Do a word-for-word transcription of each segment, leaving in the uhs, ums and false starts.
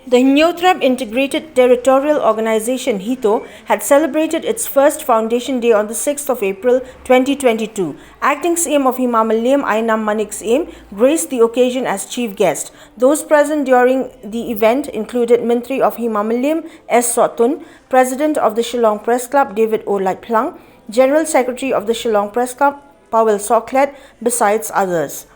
The Hynñiewtrep Integrated Territorial Organization, HITO, had celebrated its first Foundation Day on the sixth of April twenty twenty-two. Acting Syiem of Hima Mylliem, Ainam Manik Syiem, graced the occasion as chief guest. Those present during the event included Myntri of Hima Mylliem, S Sohtun, President of the Shillong Press Club, David O Laitphlang, General Secretary of the Shillong Press Club, Pawel Sohkhlet, besides others.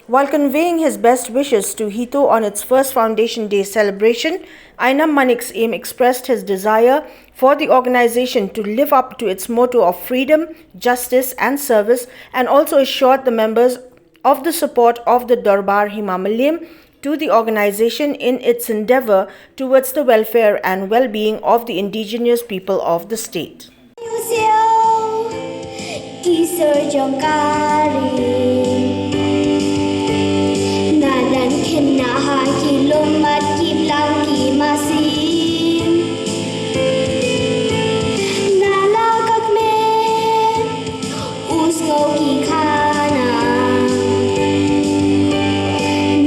While conveying his best wishes to HITO on its first Foundation Day celebration, Ainam Manik Syiem expressed his desire for the organization to live up to its motto of freedom, justice, and service, and also assured the members of the support of the Dorbar Hima Mylliem to the organization in its endeavor towards the welfare and well-being of the indigenous people of the state. Ki sur jong ka ri. Na dan khynnah ha ki lum bad ki blang ki masi. Na la ka kmen u sngew ki khana.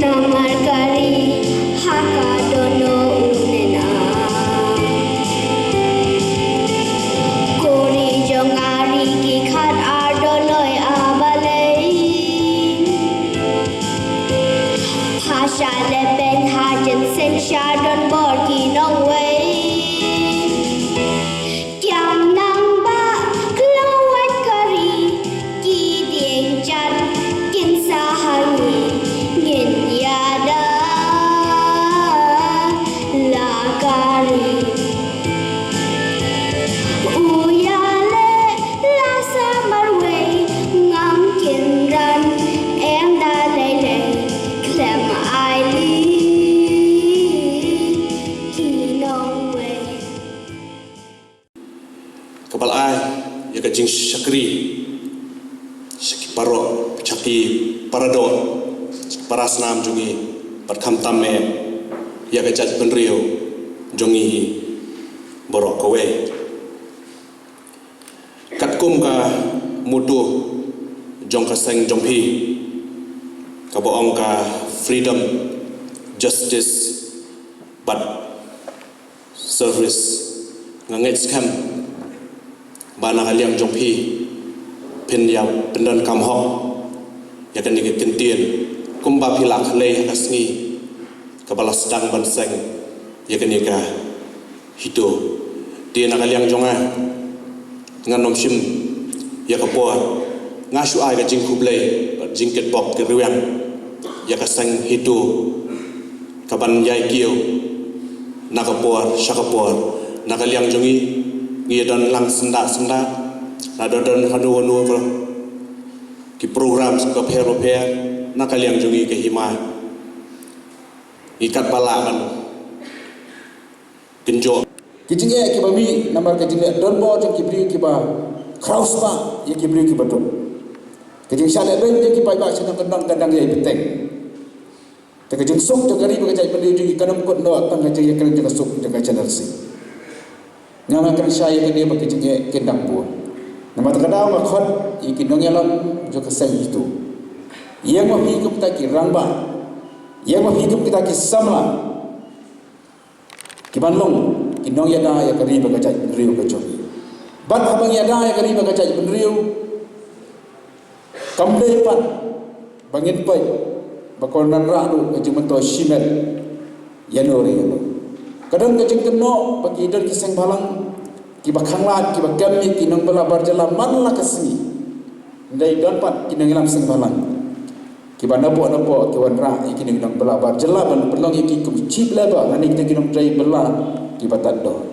Namar ka ri ha ka dohnud u nena. Ko ri jong nga ri ki khat ar dohnud a balei. Pha shah leh beiñ ha jingïaseng sha donbor ki nongwei. Kiang nang ba kloi ka ri ki dieng jan kin sa ha ngi ngin ïada la ka ri. U ïaleh la sa marwei ngam kynran em da lei lei khlem ai li ki nongwei. Kaba la ai ïa ka jingshakri sha ki para, sha ki para doh, sha ki para snam jong ngi, bad khamtam eh ïa ka jaitbynriew jong ngi hi baroh kawei. Katkum ka motto jong ka seng jong phi, kaba ong ka freedom, justice, bad service, nga ngeit skhem ba na ka liang jong phi phin ïa pyndonkam hok ïa kane ka kyntien kumba phi la khlei ha ka sngi kaba la sdang ban seng ïa kane ka HITO. Te na ka liang jong nga, ngan ym shim ïa ka por, nga shu ai ka jingkhublei bad jingkitbok kyrwiang ïa ka seng HITO kaban ïai kiew na ka por sha ka por. Na ka liang jong ngi, ngi don lang syndah syndah, la don don hanu hanu ki program bapher bapher na ka liang jong ngi ka hima. Ngi katba lah ban kynjoh. Ki jingeh kiba mih namar ka jingleh donbor jong ki briew kiba khraw spah ïa ki briew kiba duk. Ka jingshah leh beiñ jong ki paidbah sha nongkyndong ka dang ïai bteng. Te ka jingsuk jong ka ri bad ka jaitbynriew jong ngi kan ym kut noh tang ka jingïakren jong ka suk jong ka Channel C. Nga, nga kren shai ïa kane ba ki jingeh kin dang bun. Namar kata ka daw nga khot ïa ki nongïalam jong ka seng HITO, ïa ma phi kum kita ki rangbah, ïa ma phi kum kita ki samla, ki ban long ki nongïada ïa ka ri bad ka jaitbynriew ka jong ngi. Bad haba ngi ïada ïa ka ri bad ka jaitbynriew, kam dei pat ba ngin peit ba ka wanrah ruh ka jingmyntoi shimet ïano re ïano. Ka don ka jingkynnoh ba ki don ki seng bhalang kiba khanglad, kiba kem ïa ki nongbylla bar jylla man la ka sngi. Hynrei don pat ki nongïalam seng bhalang kiba napoh napoh ki wanrah ïa ki nongbylla bar jylla ban pynlong ïa ki kum cheap labour, lane kita ki nongtrei bylla kiba tad doh.